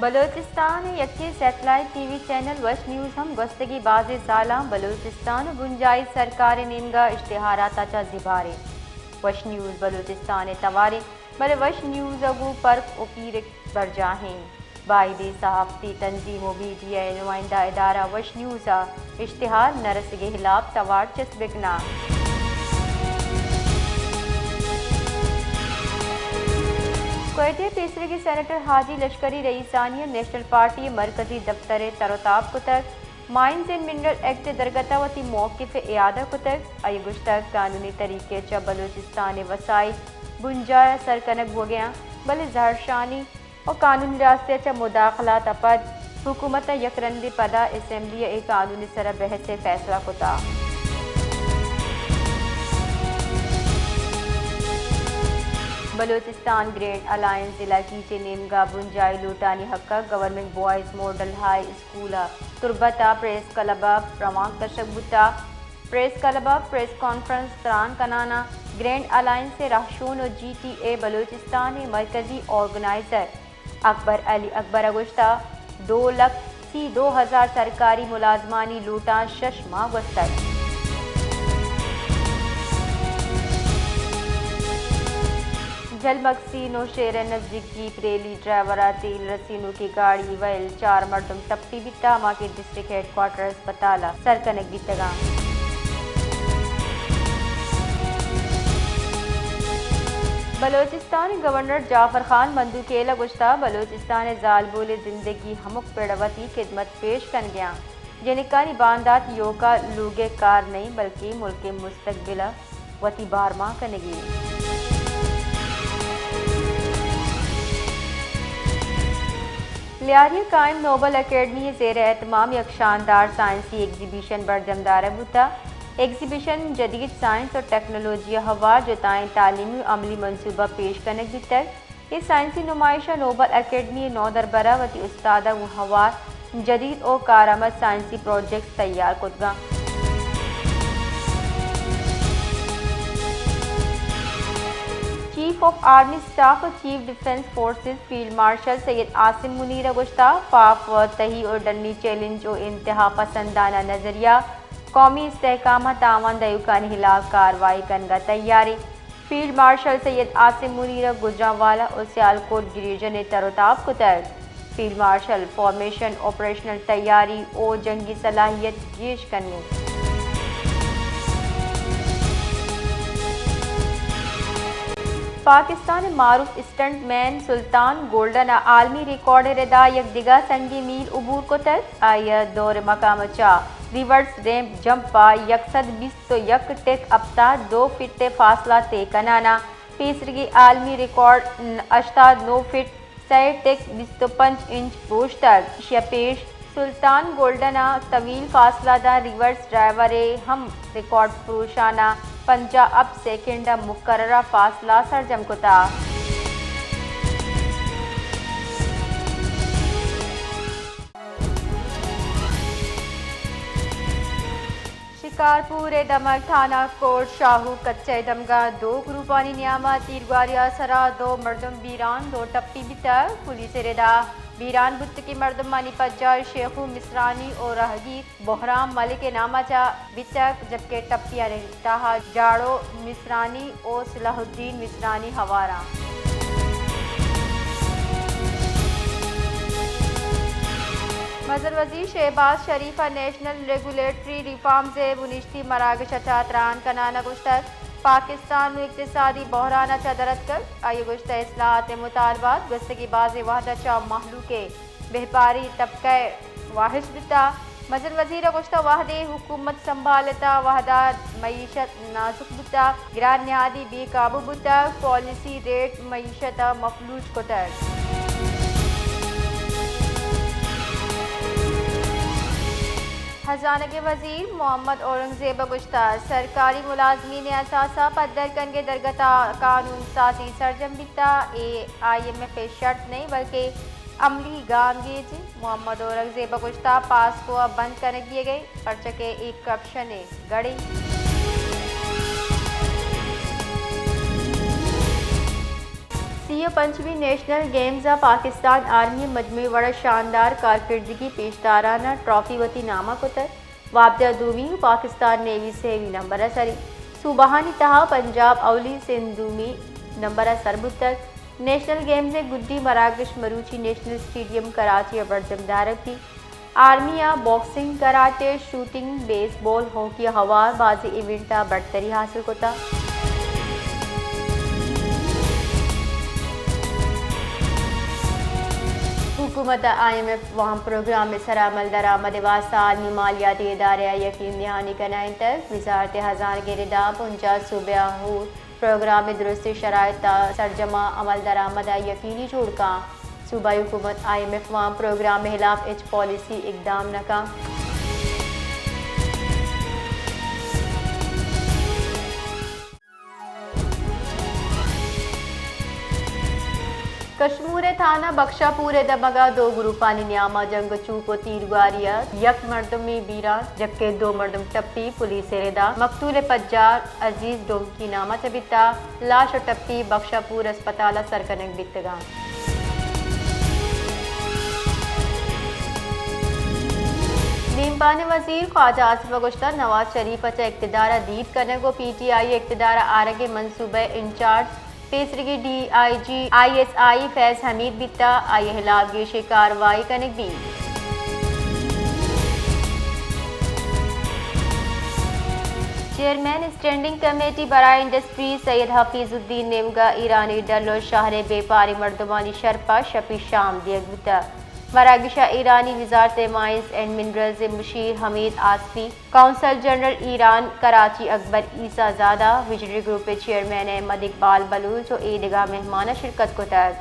بلوچستان ءِ یکیں satellite T V channel وش نیوز ہم گوستگیں بازیں سالاں بلوچستان ءُ بنجاہی سرکار ءِ نیمگ ءَ اشتہارات ءَ چہ زبہر اِنت۔ وش نیوز بلوچستان ءِ توار اِنت، بلے وش نیوز ءَ گوں پرک ءُ پیرک برجاہ اِنت۔ بائدیں صحافتی تنظیم ءُ میڈیا ءِ نمائندہ ادارہ وش نیوز ءَ اشتہار نہ رسگ ءِ ہلاپ توار چست بہ کناں۔ کوئٹہ ءِ پیسریگیں سینیٹر حاجی لشکری رئیسانی ءَ نیشنل پارٹی ءِ مرکزی دفتر ءَ تر ءُ تاب کتگ، مائنز اینڈ منرل ایکٹ ءِ درگت ءَ وتی موقف ءِ اعادہ کتگ۔ آئی ءَ گوشتگ، قانونی طریقے ءَ چہ بلوچستان ءِ وسائل بنجاہ ءَ سر کنگ بوگ ءَ اَنت، بلے زہرشانی ءُ قانونی راستے ءَ چہ مداخلات ءَ پد حکومت ءَ یک رندے پدا اسمبلی ءَ اے قانون ءِ سرا بحث ءُ فیصلہ کتگ۔ بلوچستان گرینڈ الائنس ضلع کیچ ءِ نیمگ ءَ بنجاہی لوٹانی حق ءَ government boys model high school ءِ تربت ءَ پریس کلب ءَ روانک کشگ بوتگ۔ پریس کلب ءَ پریس کانفرنس تران کنان ءَ گرینڈ الائنس ءِ رہشون ءُ جی ٹی اے بلوچستان ءِ مرکزی آرگنائزر اکبر علی اکبر ءَ گوشتگ، دو لکھ سی دو ہزار سرکاری ملازمانی لوٹاں شش ماہ گوستگ۔ جھل مگسی نوشہر ءِ نزیک جیپ ریلی، ڈرائیور ءَ تیل رسینوکیں گاڑی ویل، چار مردم ٹپی بیتگ، ہما کہ ڈسٹرکٹ ہیڈ کوارٹر اسپتال ءَ سر کنگ بیتگ اَنت۔ بلوچستان ءِ گورنر جعفر خان مندوخیل ءَ گوشتگ، بلوچستان ءِ زالبول ءِ زندگی ہمک پڑ ءَ وتی خدمت پیش کنگ ءَ اِنت۔ جنکانی باندات ایوک ءَ لوگ ءِ کار نہ اِنت، بلکیں ملک ءِ مستقبل ءَ وتی بارماہ کنگی اِنت۔ لیاری ءَ قائم نوبل اکیڈمی ءِ زیر اہتمام یک شاندار سائنسی ایگزیبیشن برجم دارگ بوتگ۔ ایگزیبیشن جدید سائنس ءُ ٹیکنالوجی ءَ ہوار جتائیں تعلیمی ءُ عملی منصوبہ پیش کنگ بیتگ۔ اے سائنسی نمائش ءَ نوبل اکیڈمی ءِ نودربر ءَ وتی استاد ءَ گوں ہوار جدید ءُ کارآمد سائنسی پروجیکٹس تیار کتگ اَنت۔ چیف آف آرمی اسٹاف ءُ chief defence forces field marshal Syed Asim Munir ءَ گوشتگ، پاپ ءُ تہی ءُ ڈنی چیلنج ءُ انتہا پسندانہ نظریہ قومی استحکام ءَ تاوان دئیوکانی ہلاپ کاروائی کنگ ءَ تیار اِنت۔ فیلڈ مارشل سید عاصم منیر ءَ گوجرانوالہ ءُ سیالکوٹ گریژن ءَ تر ءُ تاب کتگ۔ فیلڈ مارشل فارمیشن، آپریشنل تیاری ءُ جنگی صلاحیت گیش کنگ۔ پاکستان ءِ معروف اسٹنٹ مین سلطان گولڈن ءَ عالمی ریکارڈ ءِ ردا یک دگہ سنگی میل عبور کتگ۔ آئی ءَ دور مقام ءَ چہ ریورس ریمپ جمپ ءَ یک سد بیست ءُ یک ٹک ہپتاد دو فٹ ءِ فاصلہ طے کنان ءَ پیسریگیں عالمی ریکارڈ ہشتاد نو فٹ سئے ٹک بیست ءُ پنچ انچ پروشتگ۔ ایشی ءَ پیش سلطان گولڈن ءَ طویل فاصلہ دار ریورس ڈرائیور ءِ ہم ریکارڈ پروشان ءَ پنجاہ ہپت سیکنڈ ءِ مقررہ فاصلہ سرجم کتگ۔ شکارپور ءِ دمگ تھانہ کورٹ شاہو کچہ ءِ دمگ ءَ دو گروپانی نیام ءَ تیرگواری ءِ سرا دو مردم بیران، دو ٹپی بیتگ۔ پولیس ءِ ردا بیران بوتگیں مردمانی پجار شیخو مصرانی ءُ راہگیر بہرام ملک ءِ نام ءَ چہ بیتگ، جبکہ ٹپیانی تہا جاڑو مصرانی ءُ صلاح الدین مصرانی ہوار اَنت۔ مزن وزیر شہباز شریف ءَ نیشنل ریگولیٹری ریفارمز ءِ بنشتی مراگش ءَ چہ تران کنان ءَ گوشتگ، پاکستان نوں اقتصادی بحران ءَ چہ در اتکگ۔ آئی ءَ گوشتگ، اصلاحات ءِ مطالبات گوستگیں بازیں وہد ءَ چہ مہلوک ءِ بیپاری طبقہ ءِ واہش بوتگ۔ مزن وزیر ءَ گوشتگ، وہدے حکومت سنبھالتگ، وہد ءَ معیشت نازک بوتگ، گران نہادی بے قابو بوتگ، پالیسی ریٹ معیشت ءَ مفلوج کتگ۔ ہزانگ ءِ وزیر محمد اورنگزیب ءَ گوشتگ، سرکاری ملازمین ءِ اثاثہ پدر کنگ ءِ درگت ءَ قانون سازی سرجم بیتگ، اے آئی ایم ایف ءِ شرط نہ اِنت بلکیں عملی گامگیج اِنت۔ محمد اورنگزیب ءَ گوشتگ، پاسکو ءَ بند کنگ بیگ ءَ اِنت، پرچا کہ اے کرپشن ءِ گڑھ اِنت۔ سی سی ءُ پنچمی نیشنل گیمز ءَ پاکستان آرمی ءِ مجموعی وڑ ءَ شاندار کارکردگی پیشداران ءَ ٹرافی وتی نام ءَ کتگ۔ وابدہ دومی ءُ پاکستان نیوی سیمی نمبر ءَ سری۔ صوبہانی تہا پنجاب اولی، سندھ دومی نمبر ءَ سر بوتگ۔ نیشنل گیمز ءِ گڈی مراگش مروچی نیشنل اسٹیڈیم کراچی ءَ برجم دارگ بیت۔ آرمی ءَ باکسنگ، کراٹے، شوٹنگ، بیس بال، ہاکی ءُ ہوار بازیں ایونٹ ءَ برتری حاصل کتگ۔ حکومت ءَ آئی ایم ایف وام پروگرام ءِ سرا عمل درآمد ءِ واستہ عالمی مالیاتی ادارہ ءَ یقین دہانی کنائینتگ۔ وزارت ہزانت ءِ ردا بنجاہ صوبہ ءَ ہور پروگرام ءِ درستیں شرائط ءَ سرجم ءَ عمل درآمد ءَ یقینی جوڑ کن۔ صوبائی حکومت آئی ایم ایف وام پروگرام ءِ ہلاپ ہچ پالیسی اقدام نہ کن۔ کشمور ءِ تھانہ بخشا پور ءِ دمگ ءَ دو گروپانی نیام ءَ جنگ ءُ چوپ ءُ تیرگواری ءَ یک مردمے بیران، جبکہ دو مردم ٹپی۔ پولیس ءِ ردا مقتول ءِ پجار عزیز ڈومکی نام ءَ چہ بیتا۔ لاش ءُ ٹپی بخشا پور اسپتال ءَ سر کنگ بیتگاں۔ نیمبان ءِ وزیر خواجہ آصف ءَ گوشتگ، نواز شریف ءَ چہ اقتدار ءَ دیر کنگ ءُ پی ٹی آئی ءِ اقتدار ءَ آرگ ءِ منصوبہ ءِ انچارج پیسریگیں D I G I S I Faiz Hameed بیتا، آئی ءِ ہلاپ گیشیں کاروائی کنگ بیت۔ چیئرمین اسٹینڈنگ کمیٹی برائے انڈسٹری سید حفیظ الدین نیمگ ءَ ایرانی ڈل ءُ شہر ءِ بیپاری مردمانی شرپ ءَ شپی شام دیگ بوتگ۔ مراگش ءَ ایرانی وزارت مائنز اینڈ منرلز ءِ مشیر حمید آصفی، قونصل جنرل ایران کراچی اکبر عیسی زادہ، وژنری گروپ ءِ چیئرمین احمد اقبال بلوچ ءُ اے دگہ مہمان ءَ شرکت کتگ۔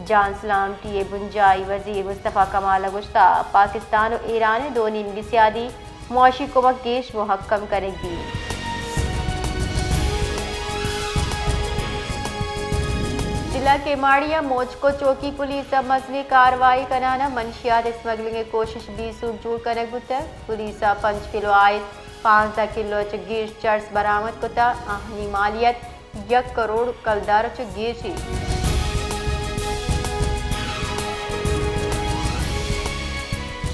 جان سلامتی ءِ بنجاہی وزیر مصطفی کمال ءَ گوشتگ، پاکستان ءُ ایران ءِ دو نیمگی سیادی معاشی کمک گیش مہکم کنگ بیت۔ ضلع کیماڑی ءِ موچکو چوکی پولیس ءَ مزنیں کاروائی کنان ءَ منشیات اسمگلنگ ءِ کوشش بے سوب جوڑ کنگ بوتگ۔ پولیس ءَ پنچ کلو آئس، پانزدہ کلو ءَ چہ گیش چرس برآمد کتگ۔ آہانی مالیت یک کروڑ کلدار ءَ چہ گیش اِنت۔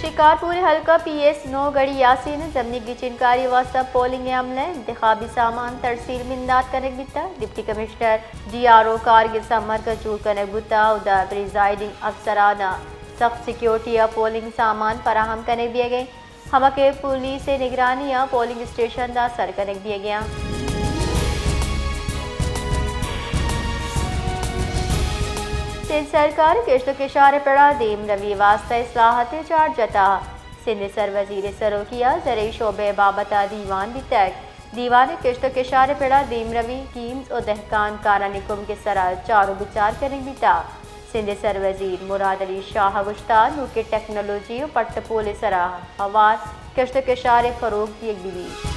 شکارپور حلقہ پی ایس نو گڑھی یاسین ءَ ضمنی گچینکاری ءِ واستہ پولنگ ءِ عمل ءِ انتخابی سامان ترسیل مندات کنگ بیتگ۔ Deputy commissioner D R O کارگس ءَ مرکز جوڑ کنگ بوتگ ءُ اودا پریزائیڈنگ افسران ءَ سخت سیکیورٹی ءَ پولنگ سامان فراہم کنگ بیگ ءَ اِنت۔ ہمک ءَ پولیس ءِ نگرانی ءَ پولنگ اسٹیشن داں سر کنگ بیگ ءَ اَنت۔ سندھ سرکار ءَ کشت ءُ کشار ءِ پڑ ءَ دیمروی ءِ واستہ اصلاحات ءِ چارج جتگ۔ سندھ ءِ سروزیر ءِ سروکی ءَ زرعی شعبہ ءِ بابت ءَ دیوان بیتگ۔ دیوان ءَ کشت ءُ کشار ءِ پڑ ءَ دیمروی، کیمز ءُ دہکان کارانی کمک ءِ سر ءَ چار ءُ بچار کنگ بیتگ۔ سندھ ءِ سروزیر مراد علی شاہ ءَ گوشتگ، نوکیں ٹیکنالوجی ءُ پٹ ءُ پول ءِ سر ءَ ہوار کشت ءُ کشار ءِ فروغ دیگ بہ بیت۔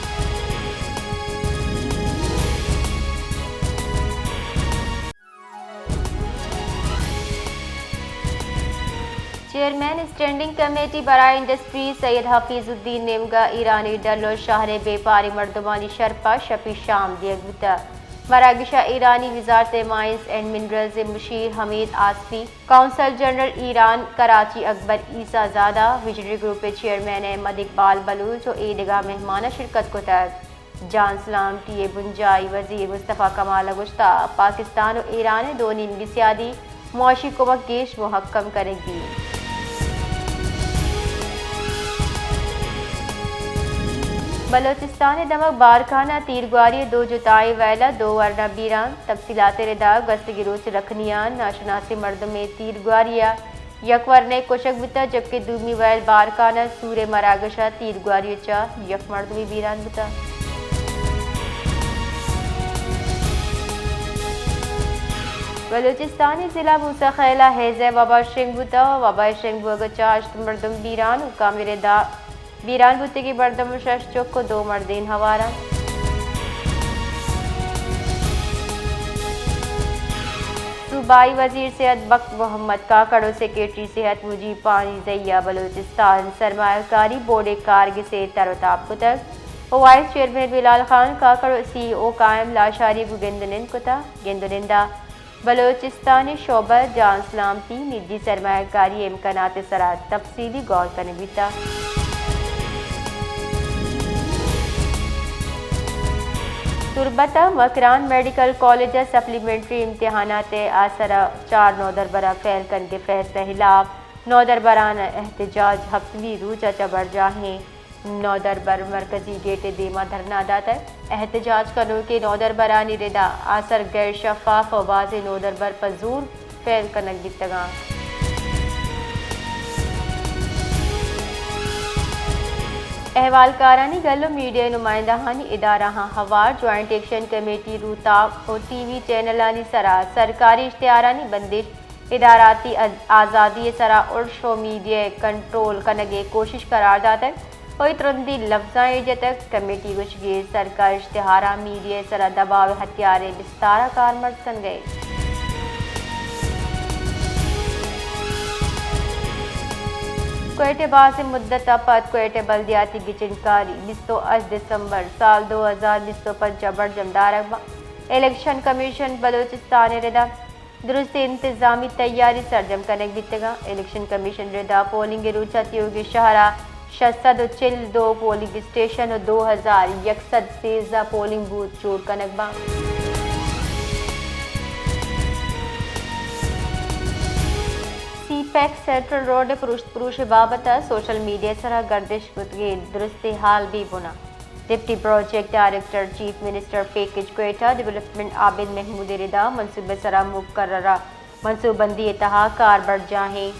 چیئرمین اسٹینڈنگ کمیٹی برائے انڈسٹری سید حفیظ الدین نیمگ ءَ ایرانی ڈل ءُ شہر ءِ بیپاری مردمانی شرپ ءَ شپی شام دیگ بوتگ۔ مراگش ءَ ایرانی وزارت مائنز اینڈ منرلز ءِ مشیر حمید آصفی، قونصل جنرل ایران کراچی اکبر عیسی زادہ، وژنری گروپ ءِ چیئرمین احمد اقبال بلوچ ءُ اے دگہ مہمان ءَ شرکت کتگ۔ جان سلامتی ءِ بنجاہی وزیر مصطفی کمال ءَ گوشتگ، پاکستان ءُ ایران ءِ دو نیمگی سیادی معاشی کمک گیش مہکم کنگ بیت۔ بلوچستان ءِ دمگ بارکھان ءَ تیرگواری ءِ دو جتائیں ویل ءَ دو ورنا بیران۔ تفصیلات ءِ ردا گوستگیں روچ رکھنی ءَ ناشناسیں مردمے تیرگواری ءَ یک ورنئے کشگ بوتگ، جبکہ دومی ویل بارکھان ءَ سور ءِ مراگش ءَ تیرگواری ءَ چہ یک مردمے بیران بوتگ۔ بلوچستان ءِ ضلع موسی خیل ءَ ہیضہ ءِ وبا شنگ بوتگ۔ وبا ءِ شنگ بوگ ءَ چہ ہشت مردم بیران، حکام ءِ ردا بیران بوتگیں مردم شش چک ءُ دو مردین ہوار اَنت۔ صوبائی وزیر صحت بخت محمد کاکڑ ءُ سیکرٹری صحت مجیب پانیزئی ءَ بلوچستان سرمایہ کاری بورڈ ءِ کارگس ءِ تر ءُ تاب کتگ ءُ وائس چیئرمین بلال خان کاکڑ ءُ سی ای او قائم لاشاری گوں گند ءُ نند کتگ۔ گند ءُ نند ءَ بلوچستان ءِ شعبہ جان سلامتی، نجی سرمایہ کاری ءِ امکانات ءِ سرا تفصیلی گور کنگ بیتگ۔ تربت ءِ مکران میڈیکل کالج ءِ سپلیمنٹری امتحانات ءِ آسر ءَ چار نودربراں فیل کنگ ءِ فیصلہ ءِ ہلاپ نودربران ءِ احتجاج، ہفتمی روچ ءَ چہ برجاہیں نودربر مرکزی گیٹ ءِ دیما دھرنا داتگ۔ احتجاج کنوکیں نودربرانی ردا آسر غیر شفاف ءُ بازیں نودربر پہ زور فیل کنگ بیتگاں۔ احوالکارانی گل ءُ میڈیا نمائندہانی ادارہاں ہوار، جوائنٹ ایکشن کمیٹی روتاک ءُ ٹی وی چینلانی سرا سرکاری اشتہارانی بندش، اداراتی آز-، آزادی ءِ سرا ارش ءُ میڈیا ءِ کنٹرول کنگ ءِ کوشش قرار داتگ ءُ اے ترندیں لفظاں ایر جتگ۔ کمیٹی گوشگی سرکار اشتہاراں میڈیا ءِ سرا دباؤ ءِ ہتھیار ءِ بستار ءَ کارمرز کنگ ءَ انت۔ کوئٹہ، بازیں مدت ءَ پد کوئٹہ بلدیاتی گچینکاری، بیست ءُ ہشت دسمبر سال دو ہزار بیست ءُ پنچ ءَ برجم دارگ بنت۔ الیکشن کمیشن بلوچستان ءِ ردا درستیں انتظامی تیاری سرجم کنگ بیتگاں۔ الیکشن کمیشن ءِ ردا پولنگ ءِ روچ ءَ تیوگیں شہر ءَ شش سد ءُ چل ءُ دو پولنگ اسٹیشن ءُ دو ہزار یک سد سیزدہ پولنگ بوتھ جوڑ کنگ بنت۔ سی پیک سینٹرل روڈ ءِ پروشت پروش ءِ بابت ءَ سوشل میڈیا ءِ سرا گردش کتگیں درستیں ہال بے بنا۔ Deputy project director chief minister package Quetta development Abid Mahmood ءِ ردا منصوبہ ءِ سرا مقررہ منصوبہ بندی ءِ تہا کار برجاہیں